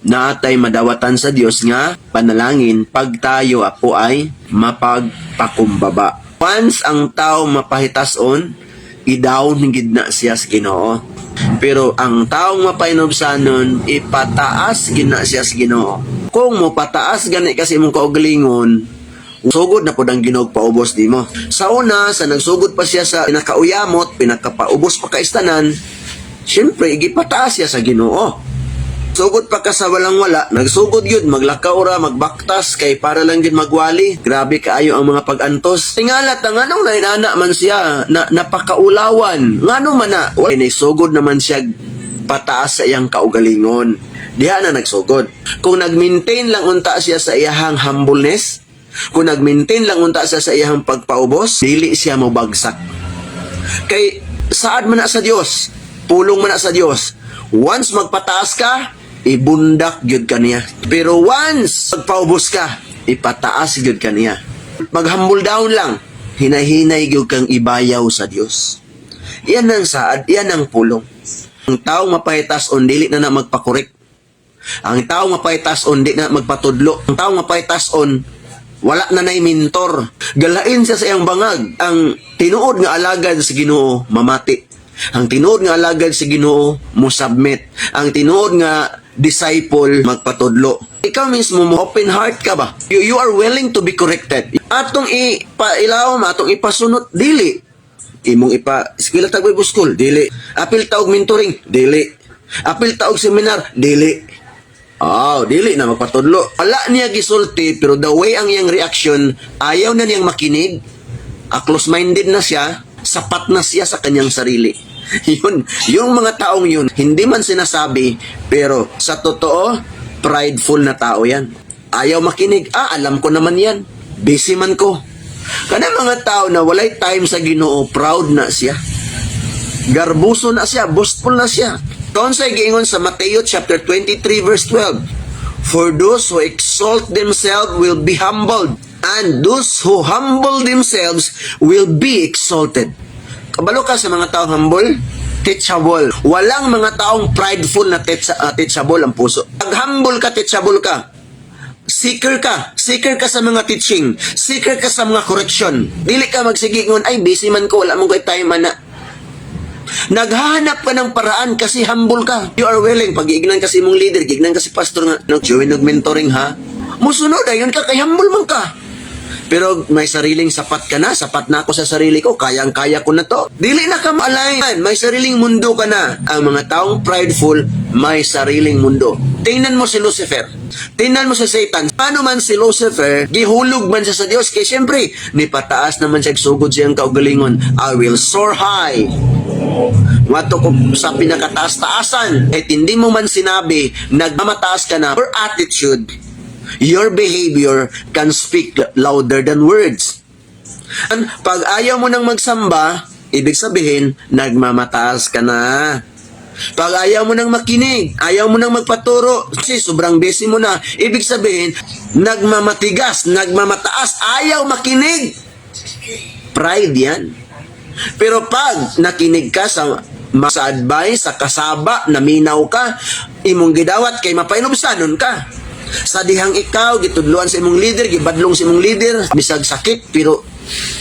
Naa tay madawatan sa Dios nga panalangin pag tayo apo ay mapagpakumbaba. Once ang tao mapahitason, i-down gid na siya sa Ginoo. Pero ang taong mapahinubsanon, ipataas gid na siya sa Ginoo. Kung mo pataas gani kasi imong kaugalingon, sugod na pud ang Ginoo paubos nimo. Sa una, sa nagsugod pa siya sa pinakauyamot, pinakapaubos pa kaistanan, syempre igipataas siya sa Ginoo. Sugod pa ka sa walang wala, nagsugod yun, maglakaw ra, magbaktas, kay para lang yun magwali. Grabe kaayo ang mga pag-antos. Tingala, nganong nainana man siya, na, napakaulawan. Ngano man na, wala, sugod naman siya pataas sa iyang kaugalingon. Diha na nagsugod. Kung nag-maintain lang unta siya sa iyahang humbleness, kung nag-maintain lang unta siya sa iyahang pagpaubos, dili siya mobagsak. Kay saad man na sa Dios, pulong man na sa Dios. Once magpataas ka, ibundak gyud ka niya. Pero once magpaubos ka, ipataas gyud ka niya. Mag-humble down lang, hinahinay gyud kang ibayaw sa Dios. Yan ang saad, yan ang pulong. Ang taong mapahitason, dili na na magpa-correct. Ang taong mapahitason, di na magpatudlo. Ang taong mapahitason, wala na nay mentor. Galain siya sa iyang bangag. Ang tinuod nga alagad sa Ginoo, mamati. Ang tinuod nga alagad sa Ginoo, mo submit. Ang tinuod nga disciple, magpatudlo. Ikaw mismo mo open heart ka ba? You are willing to be corrected. Atong ipailaw, atong ipasunot, dili. Imong ipa eskwela tag Bible school, dili. Apil ta og mentoring, dili. Apil ta og seminar, dili. Oh, dili na magpatudlo. Wala niya gisulti, pero the way ang iyang reaction, ayaw na niyang makinig. Ah, close-minded na siya, sapat na siya sa kanyang sarili. Yun, yung mga taong yun, hindi man sinasabi, pero sa totoo, prideful na tao yan. Ayaw makinig. Ah, alam ko naman yan. Busy man ko. Kana mga tao na walay time sa Ginoo, proud na siya. Garbuso na siya, boastful na siya. Unsay giingon sa Mateo chapter 23 verse 12: "For those who exalt themselves will be humbled, and those who humble themselves will be exalted." Kabalo ka sa mga taong humble, teachable. Walang mga taong prideful na teachable ang puso. Pag humble ka, teachable ka. Seeker ka. Seeker ka sa mga teaching. Seeker ka sa mga correction. Dili ka magsige ngon, "Ay, busy man ko, wala man ko'y time ana." Naghahanap ka ng paraan kasi humble ka. You are willing. Pag giignan kasi mong leader, giignan kasi pastor nga, nag-join og mentoring ha. Musunod, ayon ka, kay humble man ka. Pero may sariling sapat ka na, sapat na ako sa sarili ko, kayang-kaya ko na to. Dili na ka ma-align, may sariling mundo ka na. Ang mga taong prideful, may sariling mundo. Tingnan mo si Lucifer. Tingnan mo si Satan. Paano man si Lucifer, gihulog man siya sa Dios. Kaya siyempre, nipataas naman siya, sugod siyang kaugalingon. "I will soar high. Wato ko sa pinakataas-taasan." Kahit hindi mo man sinabi, nagmamataas ka na, your attitude, your behavior can speak louder than words. And pag ayaw mo nang magsamba, ibig sabihin, nagmamataas ka na. Pag ayaw mo nang makinig, ayaw mo nang magpaturo, kasi sobrang busy mo na, ibig sabihin, nagmamatigas, nagmamataas, ayaw makinig. Pride yan. Pero pag nakinig ka sa advice, sa kasaba, naminaw ka, imong gidawat kay mapainubsanon ka. Sa dihang ikaw, gitudluan sa imong leader, gibadlong sa imong leader, bisag sakit, pero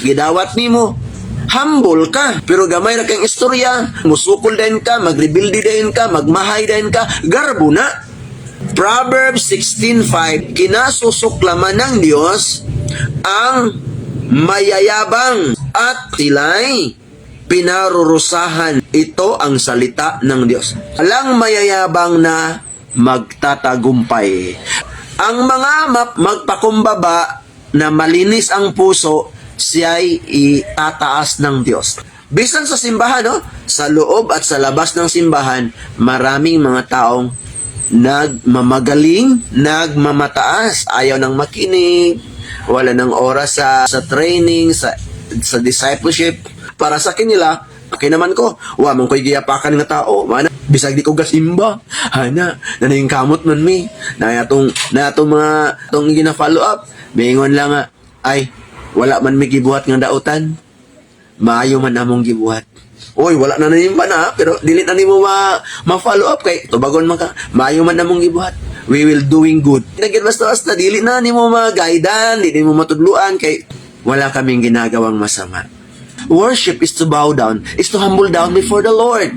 gidawat nimo. Humble ka, pero gamay ra kang istorya, musukol din ka, magrebilde din ka, magmahay din ka, garbo na. Proverbs 16:5, kinasusuklaman ng Diyos ang mayayabang at sila'y pinarurusahan. Ito ang salita ng Diyos. Walang mayayabang na magtatagumpay. Ang mga magpakumbaba na malinis ang puso, siya'y itataas ng Diyos. Bisan sa simbahan, no? Sa loob at sa labas ng simbahan, maraming mga taong nagmamagaling, nagmamataas, ayaw nang makinig, wala ng oras sa training, sa discipleship. Para sa kanila, okay naman ko. Wa man ko'y giyapakan nga tao. Mana, bisag di ko gasimba. Hana, nanayong kamot man mi. Na atong mga atong gina-follow up. Mingon lang nga, "Ay, wala man mi gibuhat nga dautan. Maayo man among gibuhat." Oy, wala na nimba na, pero dili na nimo ma-follow up kay tubagon man ka. Maayo man among gibuhat. We will doing good. Nagin basta basta dili na nimo ma-guidean, dili mo matudluan kay wala kaming ginagawang masama. Worship is to bow down, is to humble down before the Lord.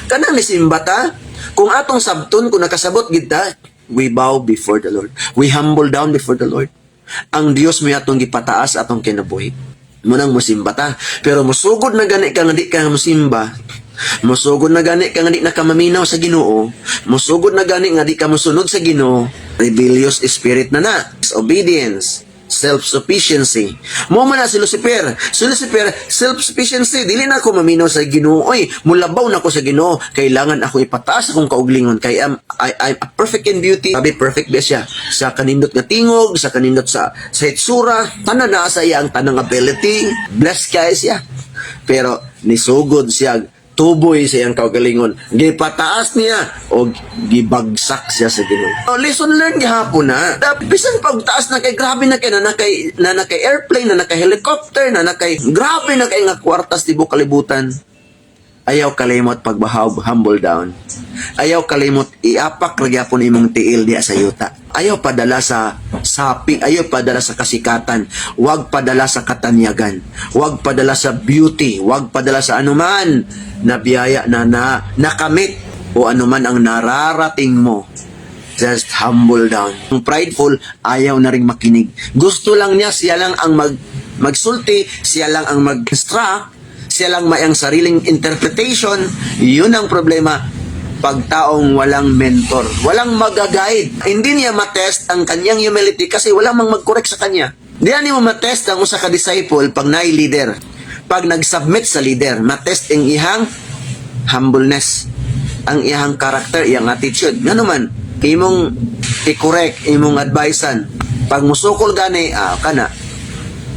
Kanang nisimba ta, kung atong sabton, kung nakasabot gid ta, we bow before the Lord. We humble down before the Lord. Ang Dios mo atong gipataas atong kinabuhi. Mao nang musimba ta. Pero musugod na gani ka nga di ka musimba, musugod na gani ka nga di na ka maminaw sa Ginoo, musugod na gani nga di ka musunod sa Ginoo, rebellious spirit na na, disobedience, self-sufficiency. Mao man na si Lucifer. Si Lucifer, self-sufficiency. Dili na ako maminaw sa Ginoo. Oy, mulabaw na ako sa Ginoo. Kailangan ako ipataas akong kauglingon. Kay I'm a perfect in beauty. Sabi, perfect ba siya? Sa kanindot nga tingog, sa kanindot sa hitsura, tanan na sa iya ang tanang ability. Blessed kay siya. Pero nisugod siya tuboy sa iyang kaugalingon. Gipataas niya o gibagsak siya sa Ginoo. Oh, lesson learned gihapon na. Bisan pag taas na kay grabe na kay na na kay airplane, na na kay helicopter, na na kay grabe na kay nga kwartas tibuok kalibutan. Ayaw kalimot pagbahaw, humble down. Ayaw kalimot iapak ra gyapon imong tiil diya sa yuta. Ayaw padala sa sapi, ayaw padala sa kasikatan, huwag padala sa katanyagan, huwag padala sa beauty, huwag padala sa anuman na biyaya na, na nakamit o anuman ang nararating mo. Just humble down. Ang prideful, ayaw na ring makinig. Gusto lang niya, siya lang ang magsulti, siya lang ang mag-instruct, siya lang may ang sariling interpretation. Yun ang problema pag taong walang mentor, walang magaguide. Hindi niya matest ang kanyang humility kasi walang mang mag-correct sa kanya. Hindi na mo matest ang usa ka disciple pag naay leader. Pag nag-submit sa leader, matest ang iyang humbleness, ang iyang character, iyang attitude. Ngano man, imong i-correct, imong advisean. Pag musukol gani, kana,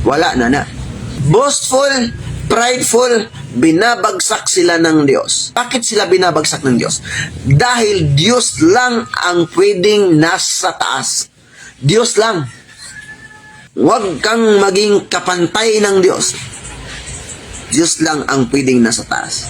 wala na na. Boastful, prideful, binabagsak sila ng Diyos. Bakit sila binabagsak ng Diyos? Dahil Diyos lang ang pwedeng nasa taas. Diyos lang. Huwag kang maging kapantay ng Diyos. Diyos lang ang pwedeng nasa taas.